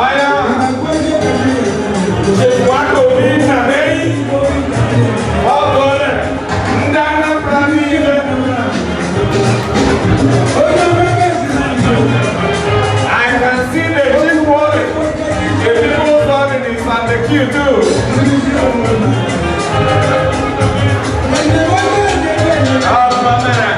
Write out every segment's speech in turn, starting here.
Aya, Chief Nwakobi Nnameyi, Ọgọlẹ, ndị Anambra niile. I can see the chief warden, the people's warden is on the queue too. Oh, my man.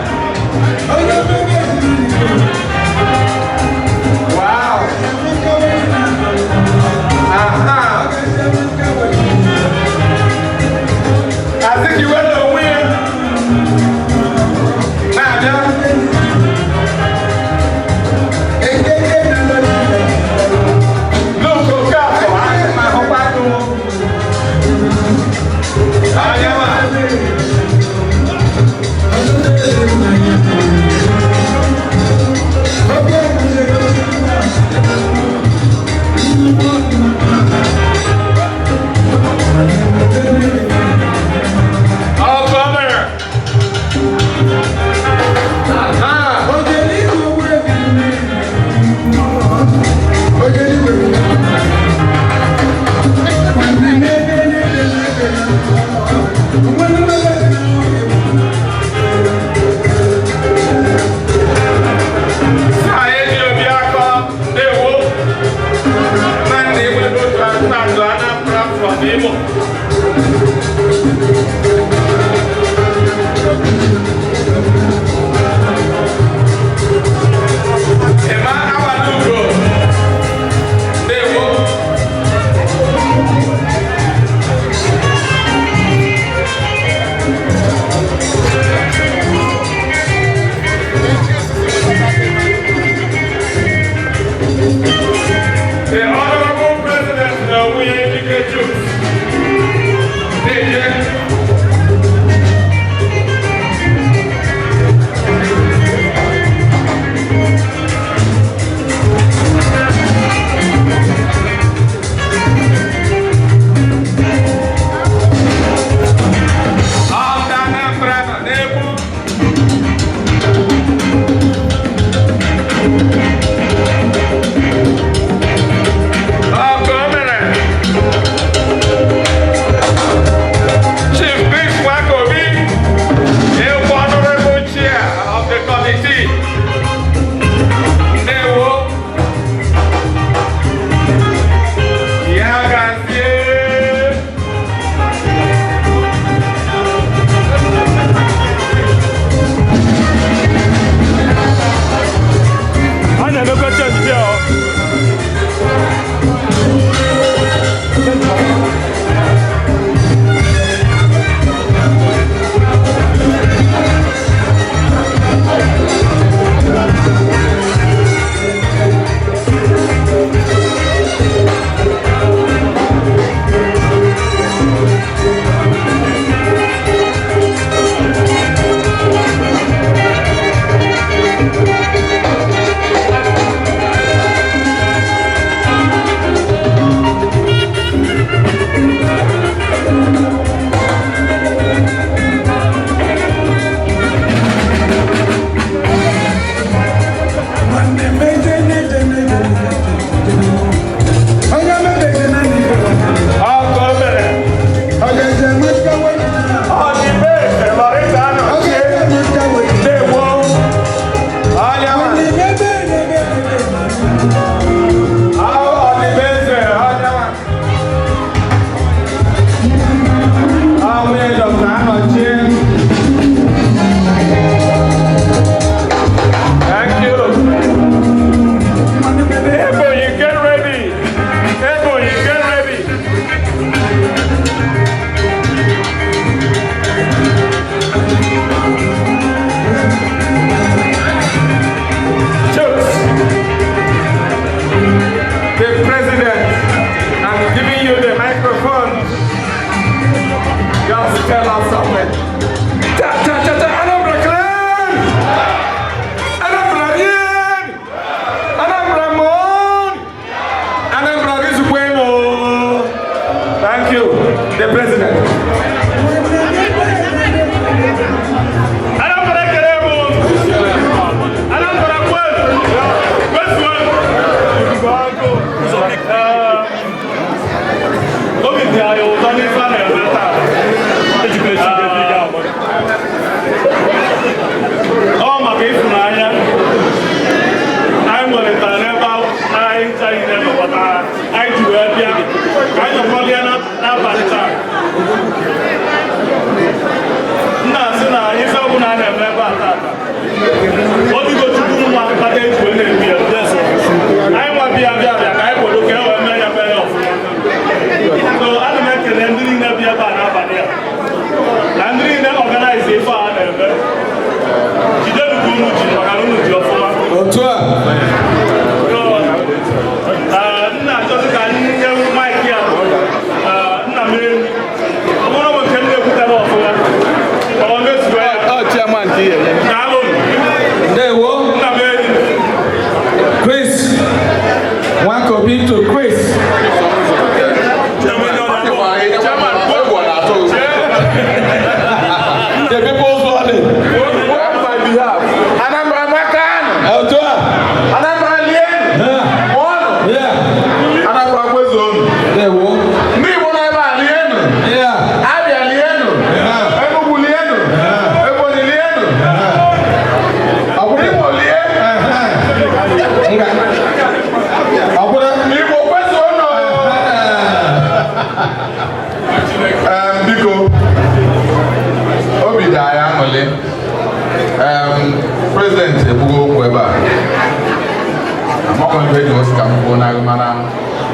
Ife ji osi ka m kwuo n'agụ, mana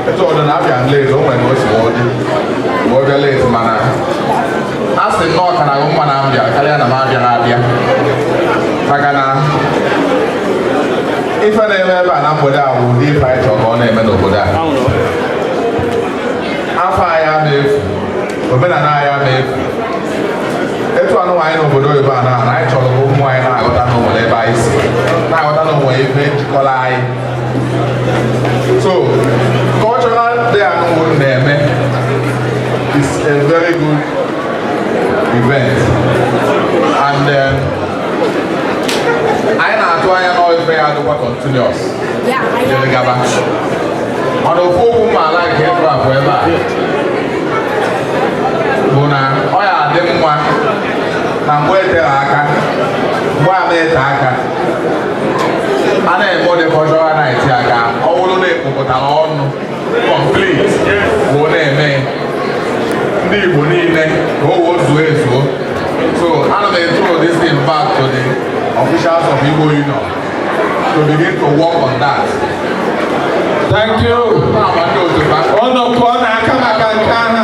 etu ọdụ na-abịa late, o nwere ka o si wee dị wee bịa late, mana a sị nnọọ ka na agụ mma na m bịara karịa na m abịaghị abịa, maka na ife na-eme ebe a na mgbede a bụ ụdị ife anyị chọrọ ka ọ na-eme n'obodo a. Afọ anyị ama efu, omenala anyị ama efu. Etu anụ anyị n'obodo oyibo a na anyị chọrọ ka ụmụ anyị na-aghọta na onwere ebe anyị si, na-aghọta na onwere ife njikọrọ anyị. So cultural day anụ na-eme is a very good event, and anyị na-atụ anya na ife ya adịkwa continuous jere gaba. Mana ofu okwu mma ala nke ịtụ abụ ebe a bụ na ọ ya adị mma na mgbe etere aka, mgbe a na-ete aka, a na-eme ụdị cultural night a, ka ọ bụrụ na ekpokọtara ọnụ complete bụ na-eme ndị Igbo niile ka o wee zuo ezuo. So ana m throw this thing back to the officials of Igbo Union to begin to work on that. Thank you. Na-agba ndị otu ha. Ọnụ pụọ n'aka maka nke ahụ.